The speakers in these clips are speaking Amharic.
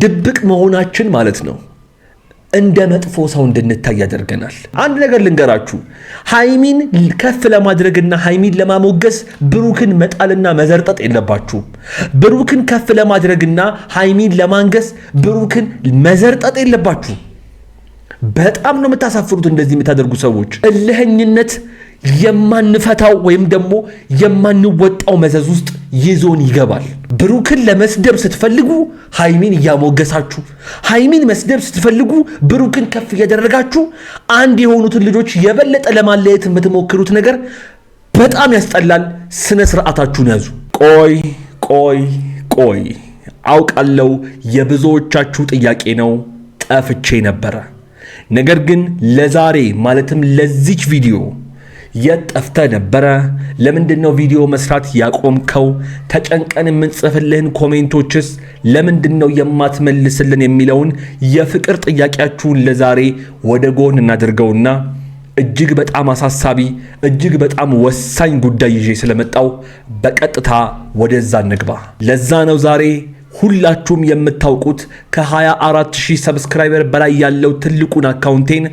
ድብቅ መሆናችን ማለት ነው እንደ መጥፎ ሰው እንድንታይ ያደርገናል። አንድ ነገር ልንገራችሁ፣ ሃይሚን ከፍ ለማድረግና ሃይሚን ለማሞገስ ብሩክን መጣልና መዘርጠጥ የለባችሁም። ብሩክን ከፍ ለማድረግና ሃይሚን ለማንገስ ብሩክን መዘርጠጥ የለባችሁም። በጣም ነው የምታሳፍሩት እንደዚህ የምታደርጉ ሰዎች። እልህኝነት የማንፈታው ወይም ደግሞ የማንወጣው መዘዝ ውስጥ ይዞን ይገባል። ብሩክን ለመስደብ ስትፈልጉ ሃይሚን እያሞገሳችሁ፣ ሃይሚን መስደብ ስትፈልጉ ብሩክን ከፍ እያደረጋችሁ አንድ የሆኑትን ልጆች የበለጠ ለማለየት የምትሞክሩት ነገር በጣም ያስጠላል። ስነ ስርዓታችሁን ያዙ። ቆይ ቆይ ቆይ፣ አውቃለው የብዙዎቻችሁ ጥያቄ ነው፣ ጠፍቼ ነበረ። ነገር ግን ለዛሬ ማለትም ለዚች ቪዲዮ የት ጠፍተህ ነበረ? ለምንድን ነው ቪዲዮ መስራት ያቆምከው? ተጨንቀን የምንጽፍልህን comment ኦችስ ለምንድን ነው የማትመልስልን? የሚለውን የፍቅር ጥያቄያችሁን ለዛሬ ወደ ጎን እናድርገውና እጅግ በጣም አሳሳቢ እጅግ በጣም ወሳኝ ጉዳይ ይዤ ስለመጣው በቀጥታ ወደዛ እንግባ። ለዛ ነው ዛሬ ሁላችሁም የምታውቁት ከ24,000 subscriber በላይ ያለው ትልቁን account ኤን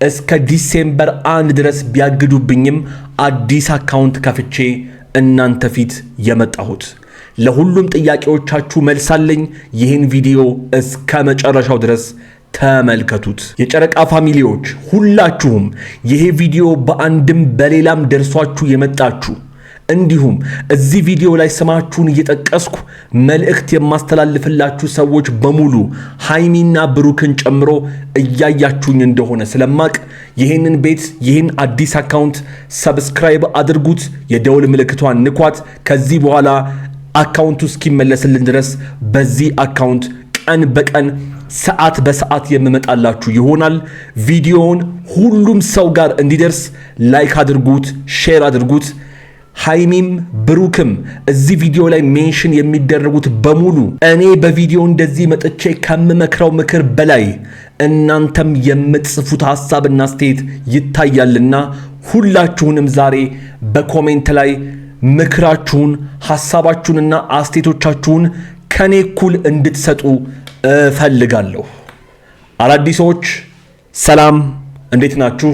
እስከ December 1 ድረስ ቢያግዱብኝም አዲስ account ከፍቼ እናንተ ፊት የመጣሁት። ለሁሉም ጥያቄዎቻችሁ መልስ አለኝ። ይህን ቪዲዮ እስከ መጨረሻው ድረስ ተመልከቱት። የጨረቃ family ዎች ሁላችሁም ይሄ ቪዲዮ በአንድም በሌላም ደርሷችሁ የመጣችሁ እንዲሁም እዚህ ቪዲዮ ላይ ስማችሁን እየጠቀስኩ መልእክት የማስተላልፍላችሁ ሰዎች በሙሉ ሃይሚና ብሩክን ጨምሮ እያያችሁኝ እንደሆነ ስለማቅ ይህንን ቤት ይህን አዲስ account subscribe አድርጉት፣ የደውል ምልክቷን ንኳት። ከዚህ በኋላ account ኡ እስኪመለስልን ድረስ በዚህ account ቀን በቀን ሰዓት በሰዓት የምመጣላችሁ ይሆናል። ቪዲዮውን ሁሉም ሰው ጋር እንዲደርስ like አድርጉት፣ share አድርጉት። ሃይሚም ብሩክም እዚህ ቪዲዮ ላይ mention የሚደረጉት በሙሉ እኔ በቪዲዮ እንደዚህ መጥቼ ከምመክረው ምክር በላይ እናንተም የምትጽፉት ሐሳብና አስተያየት ይታያልና ሁላችሁንም ዛሬ በ comment ላይ ምክራችሁን ሐሳባችሁንና አስተያየቶቻችሁን ከኔ እኩል እንድትሰጡ እፈልጋለሁ። አዳዲሶች ሰላም፣ እንዴት ናችሁ?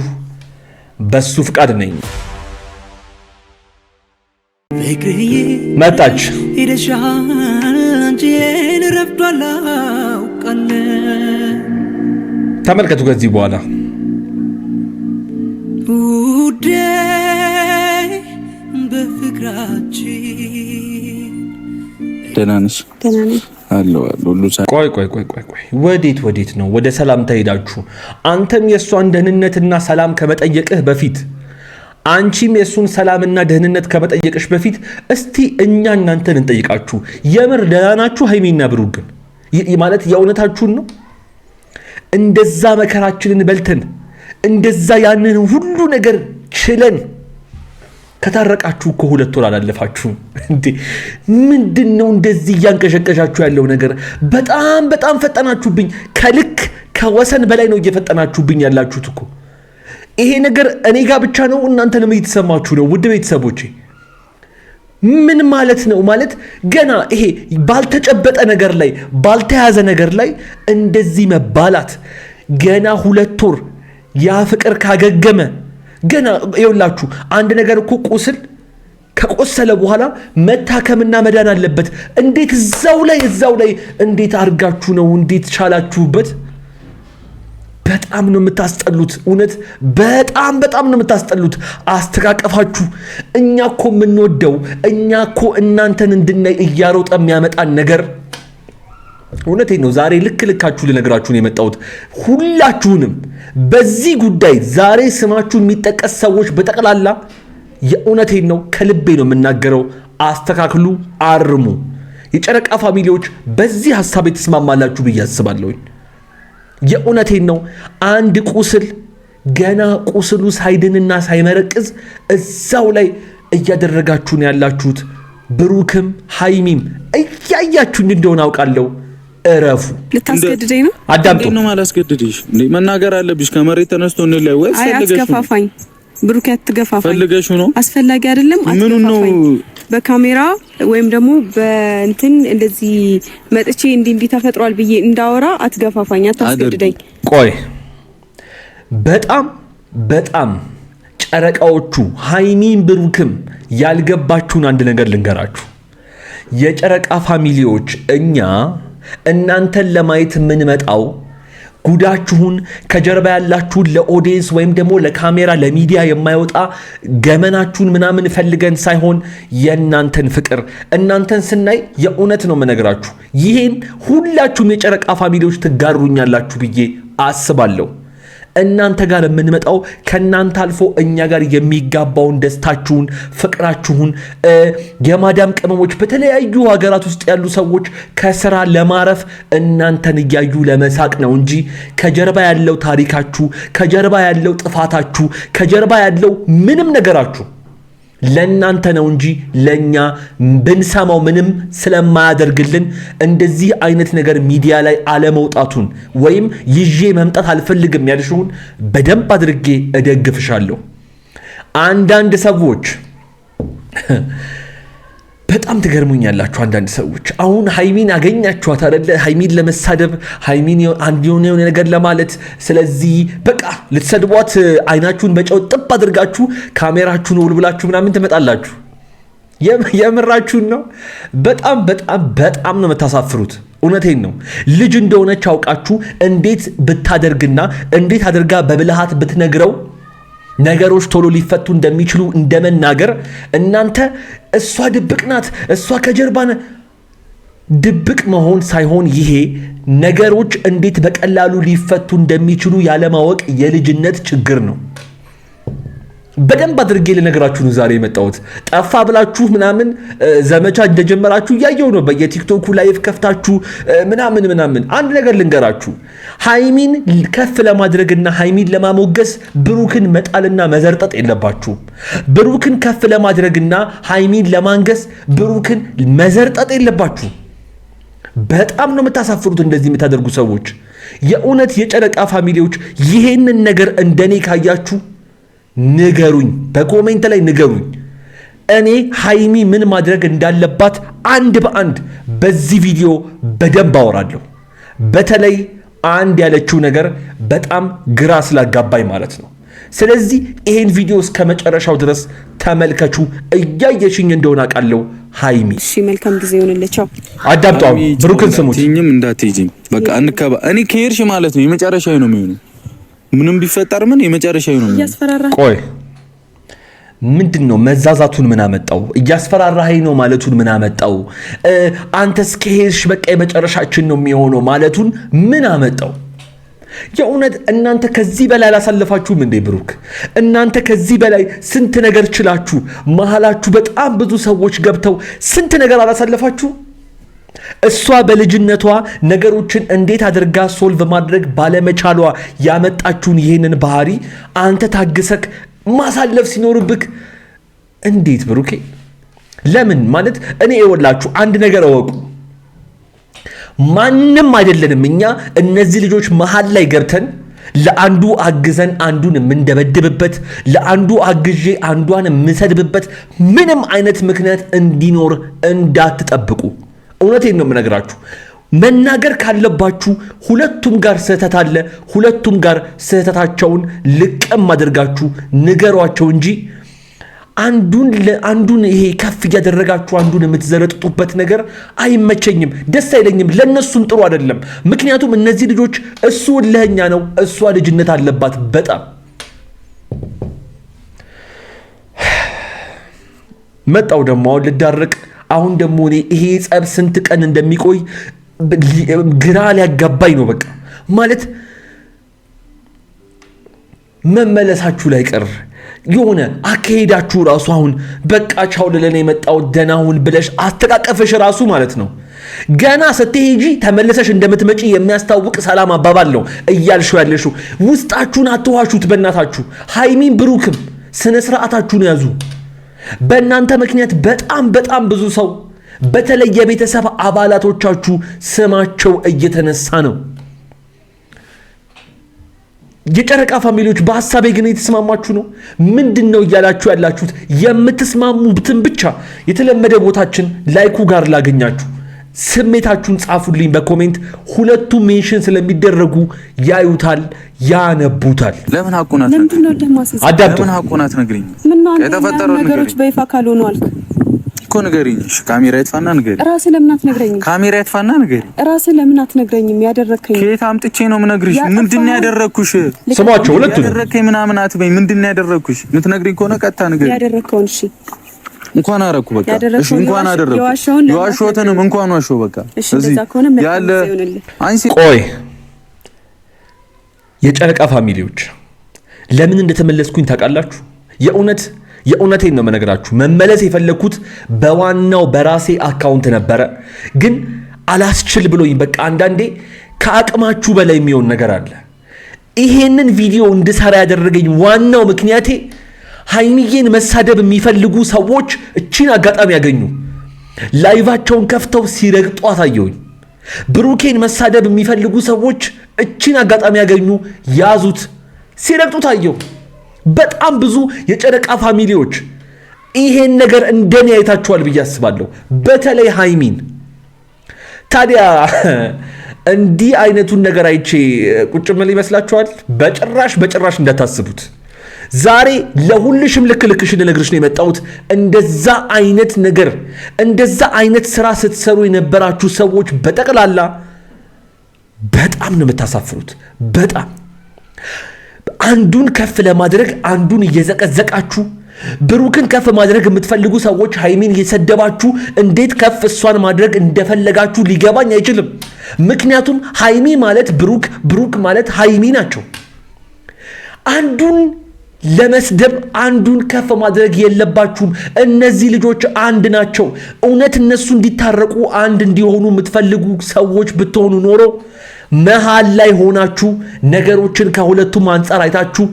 በሱ ፍቃድ ነኝ። መጣች። ተመልከቱ። ከዚህ በኋላ ውዴ በፍቅራችን ደህና ነሽ? ደህና ነኝ። አለሁ አለሁ። ሁሉ ቆይ ቆይ ቆይ ቆይ ቆይ፣ ወዴት ወዴት ነው? ወደ ሰላም ተሄዳችሁ። አንተም የእሷን ደህንነትና ሰላም ከመጠየቅህ በፊት አንቺም የእሱን ሰላምና ደህንነት ከመጠየቅሽ በፊት እስቲ እኛ እናንተን እንጠይቃችሁ። የምር ደህና ናችሁ? ሃይሚና ብሩክ ግን ማለት የእውነታችሁን ነው? እንደዛ መከራችንን በልተን እንደዛ ያንን ሁሉ ነገር ችለን ከታረቃችሁ እኮ 2 ወር አላለፋችሁም እንዴ? ምንድን ነው እንደዚህ እያንቀሸቀሻችሁ ያለው ነገር? በጣም በጣም ፈጠናችሁብኝ። ከልክ ከወሰን በላይ ነው እየፈጠናችሁብኝ ያላችሁት እኮ። ይሄ ነገር እኔ ጋር ብቻ ነው እናንተንም እየተሰማችሁ ነው? ውድ ቤተሰቦቼ ምን ማለት ነው? ማለት ገና ይሄ ባልተጨበጠ ነገር ላይ ባልተያዘ ነገር ላይ እንደዚህ መባላት ገና 2 ወር ያ ፍቅር ካገገመ ገና ይኸውላችሁ፣ አንድ ነገር እኮ ቁስል ከቆሰለ በኋላ መታከምና መዳን አለበት። እንዴት እዛው ላይ እዛው ላይ እንዴት አድርጋችሁ ነው እንዴት ቻላችሁበት? በጣም ነው የምታስጠሉት። እውነት በጣም በጣም ነው የምታስጠሉት አስተቃቀፋችሁ። እኛ እኮ የምንወደው እኛ እኮ እናንተን እንድናይ እያሮጠ የሚያመጣን ነገር እውነቴን ነው። ዛሬ ልክ ልካችሁ ልነግራችሁ ነው የመጣሁት። ሁላችሁንም በዚህ ጉዳይ ዛሬ ስማችሁ የሚጠቀስ ሰዎች በጠቅላላ የእውነቴን ነው ከልቤ ነው የምናገረው። አስተካክሉ፣ አርሙ። የጨረቃ family ዎች በዚህ ሀሳብ የተስማማላችሁ ብዬ አስባለሁኝ። የእውነቴን ነው። አንድ ቁስል ገና ቁስሉ ሳይድንና ሳይመረቅዝ እዛው ላይ እያደረጋችሁ ነው ያላችሁት። ብሩክም ሃይሚም እያያችሁኝ እንደሆነ አውቃለሁ። እረፉ። ልታስገድደኝ ነው? አዳምጡ። እንዴት ነው የማላስገድድሽ? እንዴ መናገር አለብሽ። ከመሬት ተነስቶ እንለያይ ወይስ አይ ፈልገሽው ነው? አትገፋፋኝ ብሩክ፣ አትገፋፋኝ። ፈልገሽው ነው? አስፈላጊ አይደለም። ምኑን ነው አትገፋፋኝ። በካሜራ ወይም ደግሞ በእንትን እንደዚህ መጥቼ እንዲህ እንዲህ ተፈጥሯል ብዬ እንዳወራ አትገፋፋኝ፣ አታስገድደኝ። ቆይ በጣም በጣም ጨረቃዎቹ ሃይሚን ብሩክም ያልገባችሁን አንድ ነገር ልንገራችሁ። የጨረቃ family ዎች እኛ እናንተን ለማየት የምንመጣው ጉዳችሁን ከጀርባ ያላችሁን ለ audience ወይም ደግሞ ለካሜራ ለሚዲያ የማይወጣ ገመናችሁን ምናምን ፈልገን ሳይሆን የእናንተን ፍቅር እናንተን ስናይ የእውነት ነው የምነግራችሁ። ይሄን ሁላችሁም የጨረቃ family ዎች ትጋሩኛላችሁ ብዬ አስባለሁ። እናንተ ጋር የምንመጣው ከእናንተ አልፎ እኛ ጋር የሚጋባውን ደስታችሁን፣ ፍቅራችሁን የማዳም ቅመሞች በተለያዩ ሀገራት ውስጥ ያሉ ሰዎች ከስራ ለማረፍ እናንተን እያዩ ለመሳቅ ነው እንጂ ከጀርባ ያለው ታሪካችሁ፣ ከጀርባ ያለው ጥፋታችሁ፣ ከጀርባ ያለው ምንም ነገራችሁ ለእናንተ ነው እንጂ ለእኛ ብንሰማው ምንም ስለማያደርግልን እንደዚህ አይነት ነገር ሚዲያ ላይ አለመውጣቱን ወይም ይዤ መምጣት አልፈልግም ያልሽውን በደንብ አድርጌ እደግፍሻለሁ። አንዳንድ ሰዎች በጣም ትገርሙኛላችሁ። አንዳንድ ሰዎች አሁን ሃይሚን አገኛችኋት አይደለ? ሃይሚን ለመሳደብ ሃይሚን አንድ የሆነ ነገር ለማለት፣ ስለዚህ በቃ ልትሰድቧት አይናችሁን በጨው ጥብ አድርጋችሁ ካሜራችሁን ውልብላችሁ ምናምን ትመጣላችሁ። የምራችሁን ነው። በጣም በጣም በጣም ነው የምታሳፍሩት። እውነቴን ነው። ልጅ እንደሆነች አውቃችሁ እንዴት ብታደርግና እንዴት አድርጋ በብልሃት ብትነግረው ነገሮች ቶሎ ሊፈቱ እንደሚችሉ እንደመናገር እናንተ እሷ ድብቅ ናት፣ እሷ ከጀርባ ድብቅ መሆን ሳይሆን ይሄ ነገሮች እንዴት በቀላሉ ሊፈቱ እንደሚችሉ ያለማወቅ የልጅነት ችግር ነው። በደንብ አድርጌ ልነግራችሁ ነው ዛሬ የመጣሁት። ጠፋ ብላችሁ ምናምን ዘመቻ እንደጀመራችሁ እያየሁ ነው። በየቲክቶኩ live ከፍታችሁ ምናምን ምናምን። አንድ ነገር ልንገራችሁ፣ ሃይሚን ከፍ ለማድረግና ሃይሚን ለማሞገስ ብሩክን መጣልና መዘርጠጥ የለባችሁም። ብሩክን ከፍ ለማድረግና ሃይሚን ለማንገስ ብሩክን መዘርጠጥ የለባችሁም። በጣም ነው የምታሳፍሩት እንደዚህ የምታደርጉ ሰዎች። የእውነት የጨረቃ family ዎች ይሄንን ነገር እንደኔ ካያችሁ ንገሩኝ፣ በ comment ላይ ንገሩኝ። እኔ ሃይሚ ምን ማድረግ እንዳለባት አንድ በአንድ በዚህ ቪዲዮ በደንብ አወራለሁ። በተለይ አንድ ያለችው ነገር በጣም ግራ ስላጋባኝ ማለት ነው። ስለዚህ ይሄን ቪዲዮ እስከ መጨረሻው ድረስ ተመልከቹ። እያየሽኝ እንደሆነ አውቃለሁ። ሃይሚ እሺ፣ መልካም ጊዜ ይሁንልህ። አዳምጧ፣ ብሩክን ስሙት። እንዳትሄጂም በቃ እንከባ። እኔ ከሄድሽ ማለት ነው የመጨረሻዊ ነው የሚሆነው ምንም ቢፈጠር ምን የመጨረሻው ነው። ቆይ ምንድን ነው መዛዛቱን ምን አመጣው? እያስፈራራኸኝ ነው ማለቱን ምን አመጣው? አንተስ ከሄድሽ በቃ የመጨረሻችን ነው የሚሆነው ማለቱን ምን አመጣው? የእውነት እናንተ ከዚህ በላይ አላሳለፋችሁም እንዴ? ብሩክ እናንተ ከዚህ በላይ ስንት ነገር ችላችሁ መሀላችሁ በጣም ብዙ ሰዎች ገብተው ስንት ነገር አላሳለፋችሁ? እሷ በልጅነቷ ነገሮችን እንዴት አድርጋ solve ማድረግ ባለመቻሏ ያመጣችውን ይህንን ባህሪ አንተ ታግሰክ ማሳለፍ ሲኖርብክ እንዴት ብሩኬ? ለምን ማለት እኔ የወላችሁ አንድ ነገር እወቁ፣ ማንም አይደለንም እኛ እነዚህ ልጆች መሀል ላይ ገብተን ለአንዱ አግዘን አንዱን የምንደበድብበት ለአንዱ አግዤ አንዷን የምሰድብበት ምንም አይነት ምክንያት እንዲኖር እንዳትጠብቁ። እውነቴን ነው የምነግራችሁ። መናገር ካለባችሁ ሁለቱም ጋር ስህተት አለ። ሁለቱም ጋር ስህተታቸውን ልቅም አድርጋችሁ ንገሯቸው እንጂ አንዱን ይሄ ከፍ እያደረጋችሁ አንዱን የምትዘረጥጡበት ነገር አይመቸኝም፣ ደስ አይለኝም፣ ለነሱም ጥሩ አይደለም። ምክንያቱም እነዚህ ልጆች እሱ እልኸኛ ነው፣ እሷ ልጅነት አለባት በጣም መጣው ደግሞ አሁን ልዳርቅ አሁን ደግሞ እኔ ይሄ ጸብ ስንት ቀን እንደሚቆይ ግራ ሊያጋባኝ ነው። በቃ ማለት መመለሳችሁ ላይ ቀር የሆነ አካሄዳችሁ ራሱ አሁን በቃ ቻው ልለን የመጣው ደህና ሁን ብለሽ አስተቃቀፈሽ ራሱ ማለት ነው ገና ስትሄጂ ተመልሰሽ እንደምትመጪ የሚያስታውቅ ሰላም አባባል ነው እያልሽው ያለሽው። ውስጣችሁን አትዋሹት በእናታችሁ። ሃይሚን ብሩክም ስነ ስርዓታችሁን ያዙ። በእናንተ ምክንያት በጣም በጣም ብዙ ሰው በተለይ የቤተሰብ አባላቶቻችሁ ስማቸው እየተነሳ ነው። የጨረቃ family ዎች በሀሳቤ ግን የተስማማችሁ ነው? ምንድን ነው እያላችሁ ያላችሁት? የምትስማሙትን ብቻ የተለመደ ቦታችን like ኡ ጋር ላገኛችሁ ስሜታችሁን ጻፉልኝ በ comment። ሁለቱ mention ስለሚደረጉ ያዩታል፣ ያነቡታል። ለምን ሀቁን አዳምጡ። ለምን ሀቁን አትነግሪኝም? የተፈጠረው ነገሮች በይፋ ካልሆኑ አልክ እኮ ንገሪኝ። እሺ ካሜራ ይጥፋና ንገሪኝ። ራስህ ለምን አትነግረኝም? ካሜራ ይጥፋና ንገሪኝ። ራስህ ለምን አትነግረኝም? ያደረከኝ ከየት አምጥቼ ነው የምነግርሽ? ምንድን ነው ያደረኩሽ? ስሟቸው ሁለቱ ያደረከኝ ምናምን አትበኝ። ምንድን ነው ያደረኩሽ? የምትነግሪኝ ከሆነ ቀጥታ ንገሪኝ። ያደረከውን እሺ እንኳን አደረኩ በቃ። እሺ እንኳን አደረኩ። የዋሸሁትንም እንኳን ዋሸሁ በቃ። እሺ ያለ ቆይ የጨረቃ family ዎች ለምን እንደተመለስኩኝ ታውቃላችሁ? የእውነት የእውነቴን ነው የምነግራችሁ። መመለስ የፈለግኩት በዋናው በራሴ account ነበረ፣ ግን አላስችል ብሎኝ በቃ አንዳንዴ ከአቅማችሁ በላይ የሚሆን ነገር አለ። ይሄንን ቪዲዮ እንድሰራ ያደረገኝ ዋናው ምክንያቴ ሀይሚዬን መሳደብ የሚፈልጉ ሰዎች እቺን አጋጣሚ ያገኙ፣ live ኣቸውን ከፍተው ሲረግጧት አየሁኝ። ብሩኬን መሳደብ የሚፈልጉ ሰዎች እቺን አጋጣሚ ያገኙ፣ ያዙት፣ ሲረግጡት አየሁ። በጣም ብዙ የጨረቃ family ዎች ይሄን ነገር እንደኔ አይታችኋል ብዬ አስባለሁ። በተለይ ሃይሚን። ታዲያ እንዲህ አይነቱን ነገር አይቼ ቁጭ ምን ይመስላችኋል? በጭራሽ በጭራሽ እንዳታስቡት። ዛሬ ለሁልሽም ልክ ልክሽን ልነግርሽ ነው የመጣሁት። እንደዛ አይነት ነገር እንደዛ አይነት ስራ ስትሰሩ የነበራችሁ ሰዎች በጠቅላላ በጣም ነው የምታሳፍሩት። በጣም አንዱን ከፍ ለማድረግ አንዱን እየዘቀዘቃችሁ፣ ብሩክን ከፍ ማድረግ የምትፈልጉ ሰዎች ሃይሚን እየሰደባችሁ እንዴት ከፍ እሷን ማድረግ እንደፈለጋችሁ ሊገባኝ አይችልም። ምክንያቱም ሃይሚ ማለት ብሩክ፣ ብሩክ ማለት ሃይሚ ናቸው። አንዱን ለመስደብ አንዱን ከፍ ማድረግ የለባችሁም። እነዚህ ልጆች አንድ ናቸው። እውነት እነሱ እንዲታረቁ አንድ እንዲሆኑ የምትፈልጉ ሰዎች ብትሆኑ ኖሮ መሃል ላይ ሆናችሁ ነገሮችን ከሁለቱም አንጻር አይታችሁ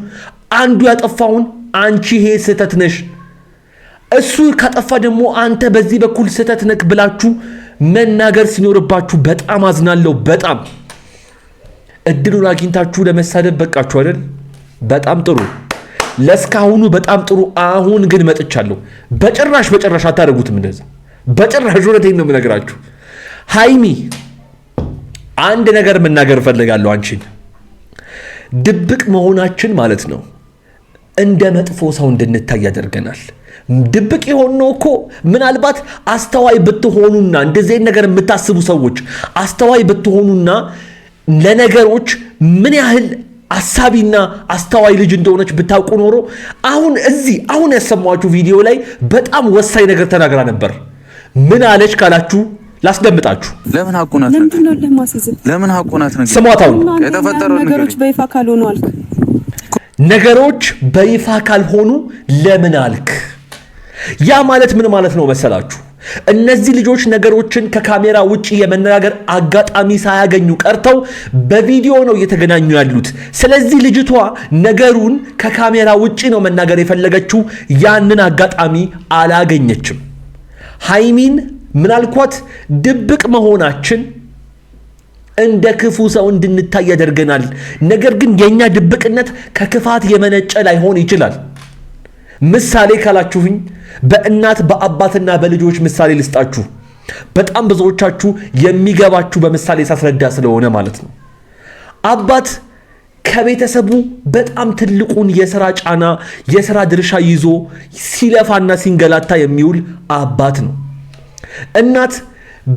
አንዱ ያጠፋውን አንቺ ይሄ ስህተት ነሽ፣ እሱ ካጠፋ ደግሞ አንተ በዚህ በኩል ስህተት ነክ ብላችሁ መናገር ሲኖርባችሁ በጣም አዝናለሁ። በጣም እድሉን አግኝታችሁ ለመሳደብ በቃችሁ አይደል? በጣም ጥሩ፣ ለእስካሁኑ በጣም ጥሩ። አሁን ግን መጥቻለሁ። በጭራሽ በጭራሽ አታደርጉትም እንደዛ፣ በጭራሽ። እውነቴን ነው የምነግራችሁ። ሃይሚ አንድ ነገር መናገር እፈልጋለሁ አንቺን። ድብቅ መሆናችን ማለት ነው እንደ መጥፎ ሰው እንድንታይ ያደርገናል። ድብቅ የሆነው እኮ ምናልባት አስተዋይ ብትሆኑና እንደዚህ ነገር የምታስቡ ሰዎች አስተዋይ ብትሆኑና ለነገሮች ምን ያህል አሳቢና አስተዋይ ልጅ እንደሆነች ብታውቁ ኖሮ አሁን እዚህ አሁን ያሰማችሁ ቪዲዮ ላይ በጣም ወሳኝ ነገር ተናግራ ነበር። ምን አለች ካላችሁ ላስደምጣችሁ። ለምን ሀቁን አትነግሪኝም? ለምን ሀቁን አትነግሪኝም? ስሟት። አሁን የተፈጠረው ነገሮች በይፋ ካልሆኑ አልክ። ነገሮች በይፋ ካልሆኑ ለምን አልክ? ያ ማለት ምን ማለት ነው መሰላችሁ? እነዚህ ልጆች ነገሮችን ከካሜራ ውጪ የመነጋገር አጋጣሚ ሳያገኙ ቀርተው በቪዲዮ ነው እየተገናኙ ያሉት። ስለዚህ ልጅቷ ነገሩን ከካሜራ ውጪ ነው መናገር የፈለገችው። ያንን አጋጣሚ አላገኘችም። ሃይሚን ምናልኳት ድብቅ መሆናችን እንደ ክፉ ሰው እንድንታይ ያደርገናል። ነገር ግን የኛ ድብቅነት ከክፋት የመነጨ ላይሆን ይችላል። ምሳሌ ካላችሁኝ በእናት በአባትና በልጆች ምሳሌ ልስጣችሁ። በጣም ብዙዎቻችሁ የሚገባችሁ በምሳሌ ሳስረዳ ስለሆነ ማለት ነው። አባት ከቤተሰቡ በጣም ትልቁን የስራ ጫና የስራ ድርሻ ይዞ ሲለፋና ሲንገላታ የሚውል አባት ነው። እናት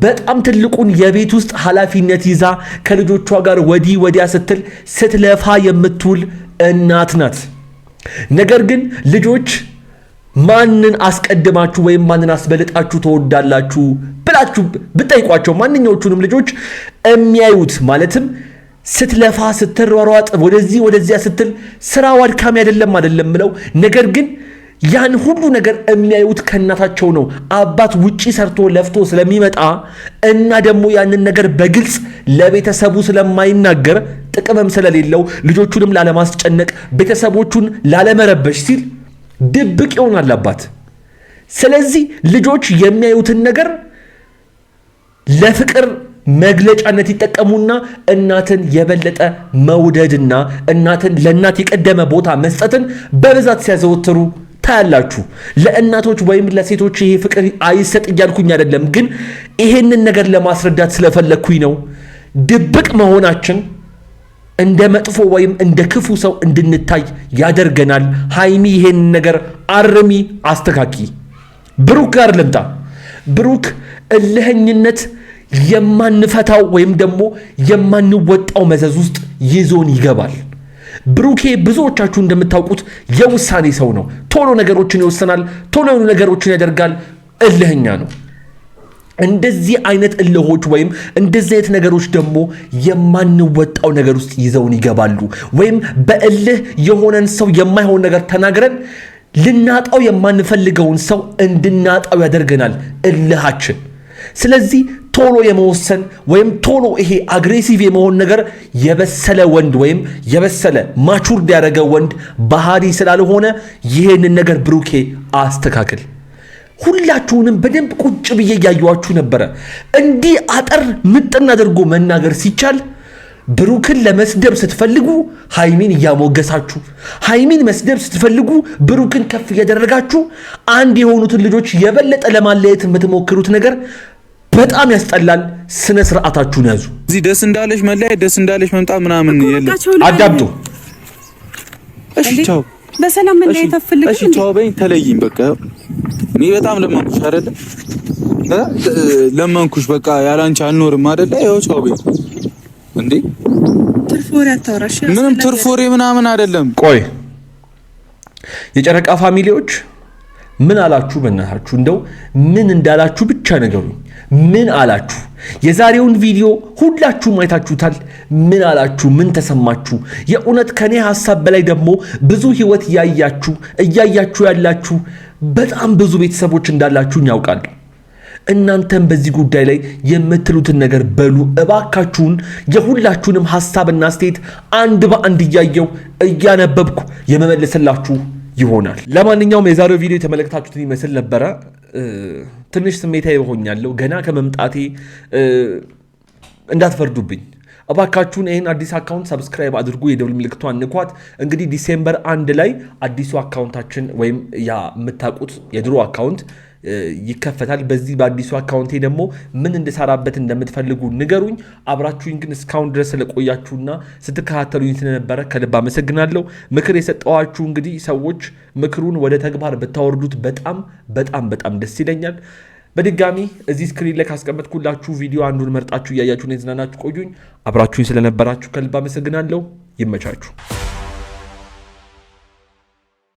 በጣም ትልቁን የቤት ውስጥ ኃላፊነት ይዛ ከልጆቿ ጋር ወዲህ ወዲያ ስትል ስትለፋ የምትውል እናት ናት። ነገር ግን ልጆች ማንን አስቀድማችሁ ወይም ማንን አስበልጣችሁ ትወዳላችሁ ብላችሁ ብጠይቋቸው ማንኛዎቹንም ልጆች የሚያዩት ማለትም ስትለፋ ስትሯሯጥ ወደዚህ ወደዚያ ስትል ስራው አድካሚ አይደለም አይደለም ብለው፣ ነገር ግን ያን ሁሉ ነገር የሚያዩት ከእናታቸው ነው። አባት ውጪ ሰርቶ ለፍቶ ስለሚመጣ እና ደግሞ ያንን ነገር በግልጽ ለቤተሰቡ ስለማይናገር ጥቅምም ስለሌለው ልጆቹንም ላለማስጨነቅ ቤተሰቦቹን ላለመረበሽ ሲል ድብቅ ይሆናል አባት። ስለዚህ ልጆች የሚያዩትን ነገር ለፍቅር መግለጫነት ይጠቀሙና እናትን የበለጠ መውደድና እናትን ለእናት የቀደመ ቦታ መስጠትን በብዛት ሲያዘወትሩ ታያላችሁ። ለእናቶች ወይም ለሴቶች ይሄ ፍቅር አይሰጥ እያልኩኝ አይደለም፣ ግን ይሄንን ነገር ለማስረዳት ስለፈለግኩኝ ነው። ድብቅ መሆናችን እንደ መጥፎ ወይም እንደ ክፉ ሰው እንድንታይ ያደርገናል። ሃይሚ ይሄንን ነገር አርሚ፣ አስተካኪ። ብሩክ ጋር ልምጣ። ብሩክ፣ እልህኝነት የማንፈታው ወይም ደግሞ የማንወጣው መዘዝ ውስጥ ይዞን ይገባል። ብሩኬ ብዙዎቻችሁ እንደምታውቁት የውሳኔ ሰው ነው። ቶሎ ነገሮችን ይወስናል፣ ቶሎ የሆኑ ነገሮችን ያደርጋል። እልህኛ ነው። እንደዚህ አይነት እልሆች ወይም እንደዚህ አይነት ነገሮች ደግሞ የማንወጣው ነገር ውስጥ ይዘውን ይገባሉ። ወይም በእልህ የሆነን ሰው የማይሆን ነገር ተናግረን ልናጣው የማንፈልገውን ሰው እንድናጣው ያደርገናል እልሃችን። ስለዚህ ቶሎ የመወሰን ወይም ቶሎ ይሄ aggressive የመሆን ነገር የበሰለ ወንድ ወይም የበሰለ matured ያደረገ ወንድ ባህሪ ስላልሆነ ይሄንን ነገር ብሩኬ አስተካክል። ሁላችሁንም በደንብ ቁጭ ብዬ እያየኋችሁ ነበረ። እንዲህ አጠር ምጥን አድርጎ መናገር ሲቻል ብሩክን ለመስደብ ስትፈልጉ ሃይሚን እያሞገሳችሁ፣ ሃይሚን መስደብ ስትፈልጉ ብሩክን ከፍ እያደረጋችሁ አንድ የሆኑትን ልጆች የበለጠ ለማለየት የምትሞክሩት ነገር በጣም ያስጠላል። ስነ ስርዓታችሁን ያዙ። እዚህ ደስ እንዳለሽ መለያየት፣ ደስ እንዳለሽ መምጣት ምናምን የለም። አዳምጡ። እሺ ቻው። በሰላም መለያየት አትፈልግም? እሺ ቻው በይኝ፣ ተለይኝ። በቃ እኔ በጣም ለመንኩሽ አይደለ? ለመንኩሽ። በቃ ያላንቺ አልኖርም አይደለ? ይኸው ቻው በይኝ። እንዴ ትርፍ ወሬ አታውራሽ። ምንም ትርፍ ወሬ ምናምን አይደለም። ቆይ የጨረቃ family ዎች ምን አላችሁ? በእናታችሁ እንደው ምን እንዳላችሁ ብቻ ነገሩኝ። ምን አላችሁ? የዛሬውን ቪዲዮ ሁላችሁም አይታችሁታል። ምን አላችሁ? ምን ተሰማችሁ? የእውነት ከኔ ሀሳብ በላይ ደግሞ ብዙ ህይወት ያያችሁ እያያችሁ ያላችሁ በጣም ብዙ ቤተሰቦች እንዳላችሁኝ ያውቃሉ። እናንተም በዚህ ጉዳይ ላይ የምትሉትን ነገር በሉ እባካችሁን። የሁላችሁንም ሀሳብና አስተያየት አንድ በአንድ እያየው እያነበብኩ የመመለስላችሁ ይሆናል። ለማንኛውም የዛሬው ቪዲዮ የተመለከታችሁትን ይመስል ነበረ። ትንሽ ስሜታዊ ሆኛለሁ ገና ከመምጣቴ፣ እንዳትፈርዱብኝ እባካችሁን። ይህን አዲስ account subscribe አድርጉ፣ የደውል ምልክቷን ንኳት። እንግዲህ December 1 ላይ አዲሱ account ኣችን ወይም ያ የምታውቁት የድሮ account ይከፈታል። በዚህ በአዲሱ account ኤ ደግሞ ምን እንድሰራበት እንደምትፈልጉ ንገሩኝ። አብራችሁኝ ግን እስካሁን ድረስ ስለቆያችሁና ስትከታተሉኝ ስለነበረ ከልብ አመሰግናለሁ። ምክር የሰጠኋችሁ እንግዲህ ሰዎች ምክሩን ወደ ተግባር ብታወርዱት በጣም በጣም በጣም ደስ ይለኛል። በድጋሚ እዚህ screen ላይ ካስቀመጥኩላችሁ ቪዲዮ አንዱን መርጣችሁ እያያችሁ የተዝናናችሁ ቆዩኝ። አብራችሁኝ ስለነበራችሁ ከልብ አመሰግናለሁ። ይመቻችሁ።